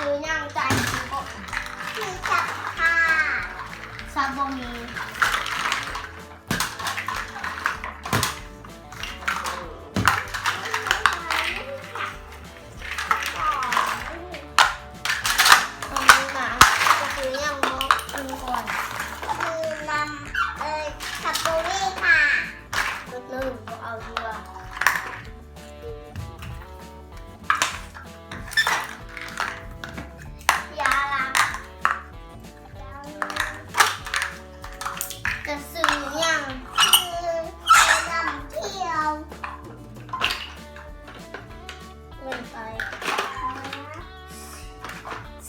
ຄືຫຍັງ? ຈ່າຍຄືບໍ່? ຄືສັບຄ່າ. ສັບບໍ່ມີ. ໂຕນີ້ນະ ຄືຫຍັງ? ບອກເພິ່ນກ່ອນ. ຄືນ້ຳ ເອີ ສະຕຣໍເບີຣີ່ຄ່ະ. ເບິດເລີຍ ບໍ່ເອົາດີກວ່າ. ຢ່າລະ ກະຊື້ຫຍັງ? ຊື້ນ້ຳຖ້ຽວ. ເງິນໄປ.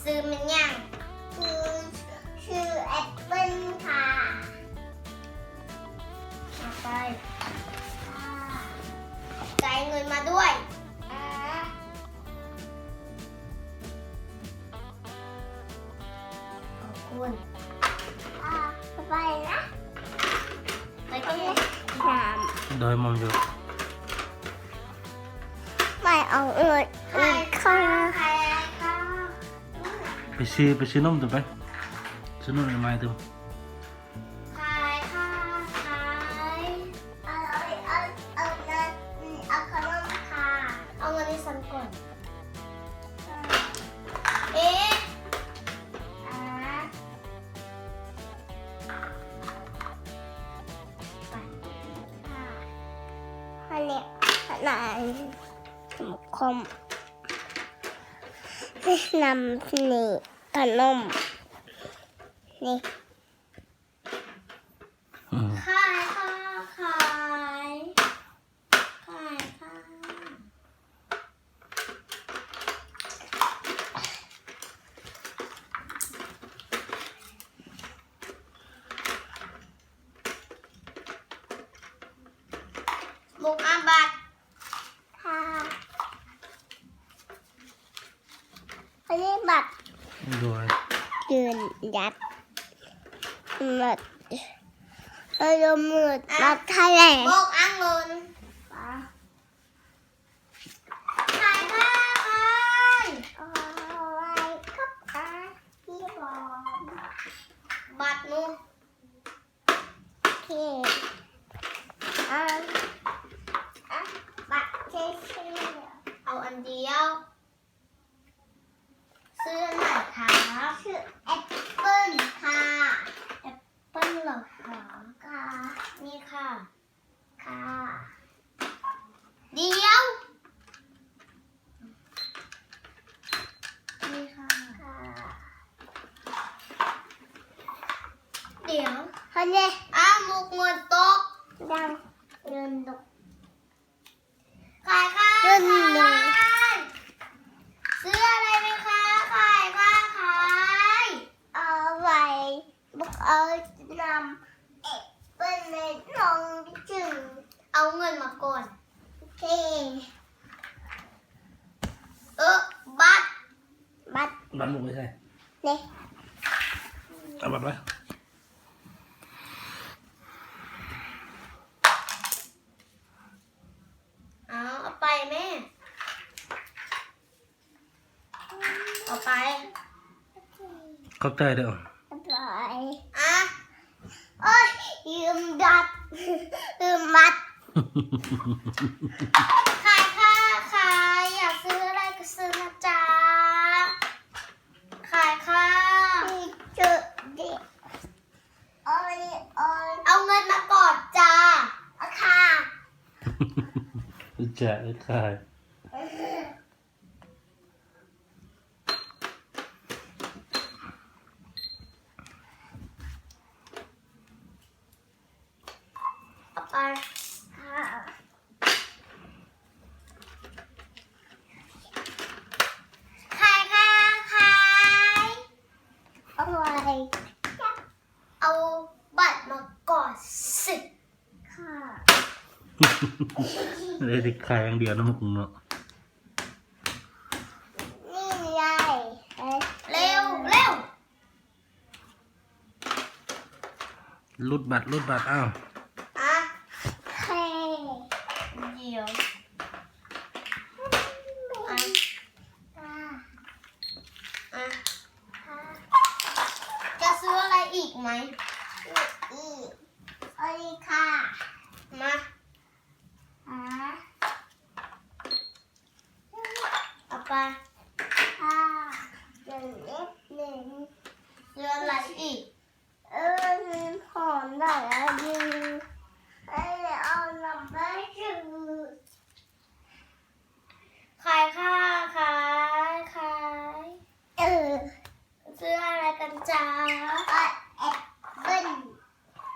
ຊື້ແມ່ນຫຍັງ? ຊື້ ຊື້ແອັບເປິ້ນຄ່ະ. ເອົາໄປ. ຈ່າຍເງິນມາດ້ວຍ. ຂອບຄຸນ. ອ່າ ໄປນະ. ໄປເກັບນ້ຳ. ໂດຍ ໝ່ອມຢູ່. ໄປເອົາເງິນ ຂາຍຄ່າ ຂາຍຄ່າ. ໄປຊື້ ໄປຊື້ນົມຕື່ມໄປ. ຊື້ນົມໃຫ້ໝ່າຍຕື່ມ. ຂາຍຄ່າ ຂາຍ. ເອົາ ເອົາ ເອົາ ເອົາເງິນ ເອົາຂະໜົມຄ່າ. ເອົາເງິນໃຫ້ຊັ້ນກ່ອນ. ເອ ອ່າ ໄປ ອ່າ ອັນນີ້ ອັນນັ້ນ ຂອງ ນ້ຳນີ້ ຂະໜົມນີ້. ອືມ ຂາຍຄ່າ ຂາຍ ຂາຍຄ່າ. ໝົກອາບັດ. ຄ່າ ອັນນີ້ບັດ. ໂດຍ ຢືນຢັດ ບັດ ເອີ ລົມມືດ ອ່ະ ບັດທະແຫຼງ ບອກອ່າງເງິນ. ຂາຍ ຂາຍ ຂາຍ. ເອົາໄວ້ກັບອາ ທີ່ບອກ ບັດໜູ. ໂອເຄ ເອົາ ເອົາບັດເຊຊື ເອົາອັນດຽວ. ຊື້ອັນໃດຄະ? ຊື້ແອັບເປິ້ນຄ່ະ. ແອັບເປິ້ນເຫຼືອຄະ? ຄ່ະ ນີ້ຄ່ະ. ຄ່ະ ດຽວ ນີ້ຄ່ະ. ຄ່ະ ດຽວ ຫັ້ນເດ. ອ້າວ ໝົກເງິນຕົກ. ຍັງ ເງິນຕົກ. ຂາຍຄ່າ ຂຶ້ນ ຂາຍ ເລີຍ. ຊື້ອະໄລໄໝຄະ? ຂາຍຄ່າ ຂາຍ. ເອົາໄວ້ ບໍ່ເອົານ້ຳ ເອ ເປັນນ້ອງຈຶ່ງ ເອົາເງິນມາກ່ອນ. ໂອເຄ ເອີ ບັດ ບັດ ບັດໝູໄປໃສ? ນີ້ ເອົາບັດໄປ. ເອົາ ເອົາໄປແມ່ ເອົາໄປ. ຂອບໃຈເດີ້. ອະ ໂອ້ຍ ລືມດັດ ລືມມັດ. ຂາຍຄ່າ ຂາຍ ຢາກຊື້ອະໄລກໍຊື້ນະຈ໊ະ. ຂາຍຄ່າ ເຈີເດ. ເອົາເງິນມາກ່ອນຈ້າ. ເອົາຄ່າ ຈະຂາຍ ເອົາໄປ. ຂາຍຄ່າ ຂາຍ. ເອົາໄວ້ ເອົາບັດມາກ່ອນຊິ. ຄ່າ ໄດ້ແຕ່ຂາຍຢ່າງດຽວເນາະ ໝົກເງິນເນາະ. ນີ້ໄງ ເລັວ ເລັວ. ຫຼຸດບັດ ຫຼຸດບັດ ອ້າວ. ອ່ະ ເຄ ດຽວ ອ່ະ. ຂາຍຄ່າ ຂາຍ ຂາຍ ເອີ ຊື້ອະໄລກັນຈ໊ະ? ແອັບເປິ້ນ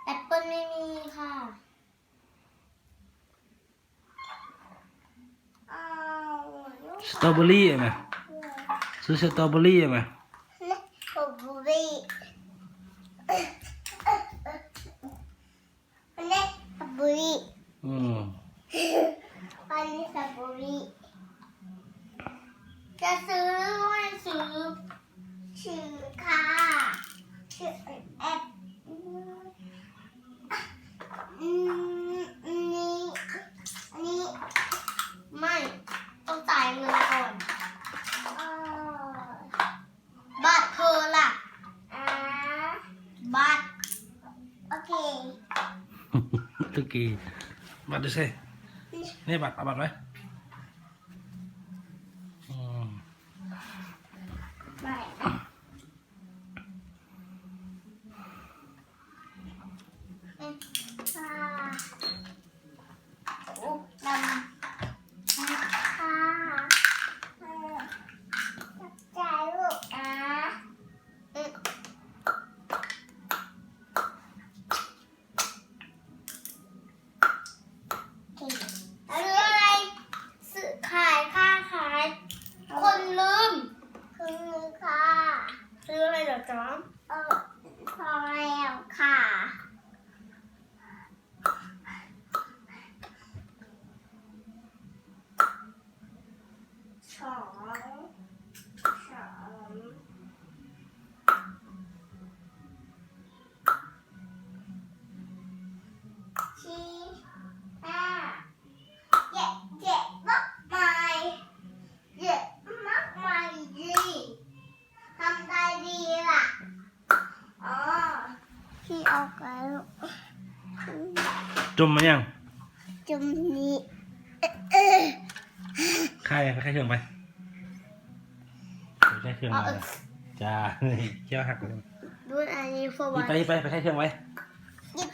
ແອັບເປິ້ນໄມ່ມີຄ່ະ. ສະຕໍເບີຣີໄດ້ໄໝ? ຊື້ສະຕໍເບີຣີໄດ້ໄໝ? ສະຕໍເບີຣີ ອັນນີ້ສະຕໍເບີຣີ ອືມ ອັນນີ້ສະຕໍເບີຣີ ຈະຊື້ ໃຫ້ຊື້ ຊື້ຄ່າ ຊື້ແອັບ ອືມ ນີ້ ນີ້ ໄມ່ ຕ້ອງຈ່າຍເງິນກ່ອນ ເອີ ບັດເພິ່ນລະ ອາ ບັດ ໂອເຄ ໂອເຄ ບັດຢູ່ໃສ? ນີ້ ນີ້ບັດ ເອົາບັດໄວ້ ອືມ ໄວ້ ອືມ ອາ ໂອ້ ດຳ ອາ ຂອບໃຈລູກນະ ອືມ ໂອເຄ ຊື້ອະໄລ? ຊື້ ຂາຍຄ່າຂາຍ ຄົນລືມ ຄືຄ່າ ຊື້ອະໄລດອກຈອມ? ເອີ ພໍແລ້ວຄ່ະ. ສອງ ສາມ ສີ່ ຫ້າ ເຈັດ ເຈັດມາກມາຍ ເຈັດມາກມາຍດີ. ທຳໄດ້ດີລະ ອໍ ທີ່ອອກແລ້ວ ຈົມມາຍັງ? ຈົມນີ້ ຂາຍ ໄປຂາຍເຄື່ອງໄປ ໄປຂາຍເຄື່ອງມາ ເອີ ຈ້າ ຂຽວຫັກເລີຍ ດູອັນນີ້ ໄປ ໄປ ໄປຂາຍເຄື່ອງໄປ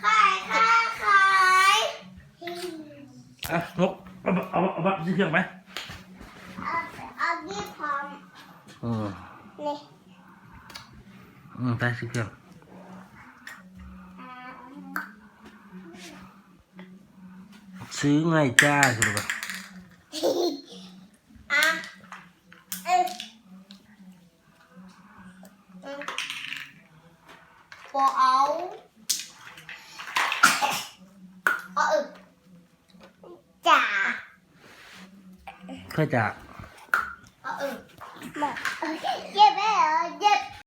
ຂາຍ ຂາຍ ຂາຍ. ອ່ະ ນົກ ເອົາ ເອົາ ເອົາບັດຊື້ເຄື່ອງໄປ ເອົາ ເອົານີ້ພ້ອມ ອືມ ນີ້ ອືມ ໄປຊື້ເຄື່ອງ ອ່າ ຊື້ໄງຈ້າ ຊື້ລະບໍ່ ອ່ະ ເອີ ບໍ່ເອົາ ເອົາ ເອີ ຈ້າ ເພື່ອຈະ ເອົາ ເອີ ເຈັບ ເຈັບ.